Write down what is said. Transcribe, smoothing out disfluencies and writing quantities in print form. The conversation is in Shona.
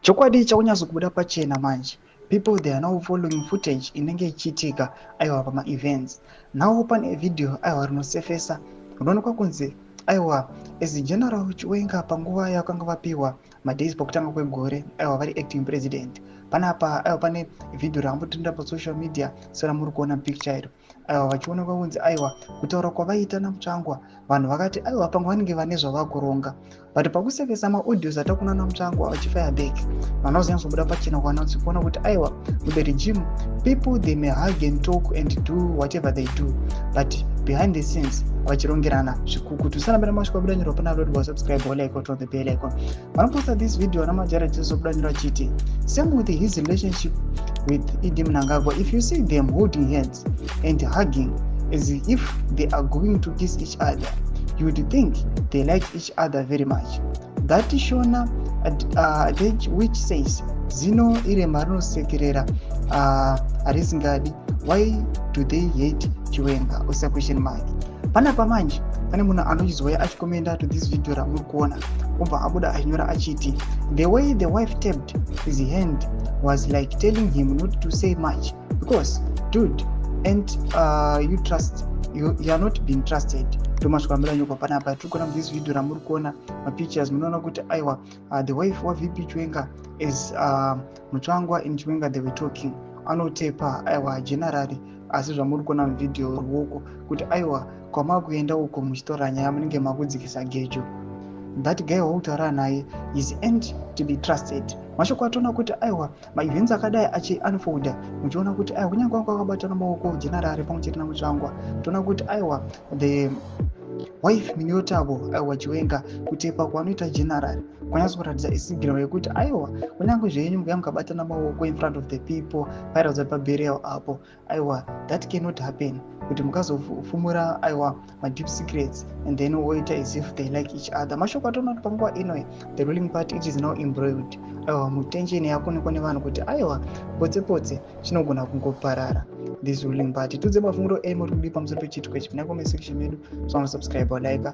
Chokwadi chakunyatsokubuda pachena manje. People, they are now following footage inenge ichiitika, aiwa, pamaevents. Now pane video, aiwa, rinosefesa, rinoonekwa kunzi, aiwa, as General Chiwenga panguva yakanga vapiwa madays pakutanga kwegore, aiwa, vari acting president. Panapa, aiwa, pane vhidhiyo raambotrenda pasocial media seramuri kuona picture iro, aiwa, vachionekwa kunzi, aiwa, kutaura kwavaita naMutsvangwa, vanhu vakati, aiwa, pamwe vanenge vane zvavakuronga. But pakusevesa maaudios atakuna naMutsvangwa vachifire back, vanhu vazonyatsobuda pachena kuona kuti, aiwa, muthe regime people, they may hug and talk and do whatever they do, but behind the scenes vachirongerana zvikukutu. Sanambira masvika buda nyora pana upload, subscribe, like, on the bell icon. Vanoposta this video namajara chizobuda nyora chiti, "Same with his relationship with ED Mnangagwa. If you see them holding hands and hugging as if they are going to kiss each other, you would think they like each other very much. That Shona adage which says zino irema rinosekerera harisingadi. Why do they hate Chiwenga?" Usa question mark. Panapa manje pane munhu anochizouya achikomenda to this video ramuri kuona, obva abuda achinyora achiti, "The way the wife tapped his hand was like telling him not to say much because, dude, and you trust you are not being trusted." Ndomasvika ambira nyokwa panapa. Tiri kuona this video ramuri kuona mapictures, munoona kuti, aiwa, the wife waVP Chiwenga is Mutsvangwa and Chiwenga, they were talking. Anotepa, aiwa, generally, asi zvamuri kuona muvhidhiyo ruoko kuti, aiwa, kwamakuenda uko muchitora nyaya munenge makudzikisa gejo. That guy wautaura naye is ain't to be trusted. Mashoko atoona kuti, aiwa, maevents akadai achiunfolda, muchiona kuti, aiwa, kunyange wanga wakabatana maoko general pamwe chete naMutsvangwa, toona kuti, aiwa, the wife Miniyothabo, aiwa, Chiwenga, kutepa kwanoita general kwanyatsokuratidza isignal yekuti, aiwa, kunyange zvenyu mukai mukabatana maoko in front of the people pairatidza paburial apo, aiwa, that cannot happen kuti mukazofumura, aiwa, madeep secrets and then woita as if they like each other. Mashoko atoona kuti panguva ino the ruling party, it is now embroiled, aiwa, mutension yakuonekwa nevanhu kuti, aiwa, potse potse chinogona kungoparara this ruling party. Tudze mafungiro enyu muri kudii pamusoro pechiitiko ichi? Pinai comment section medu, so subscribe, like.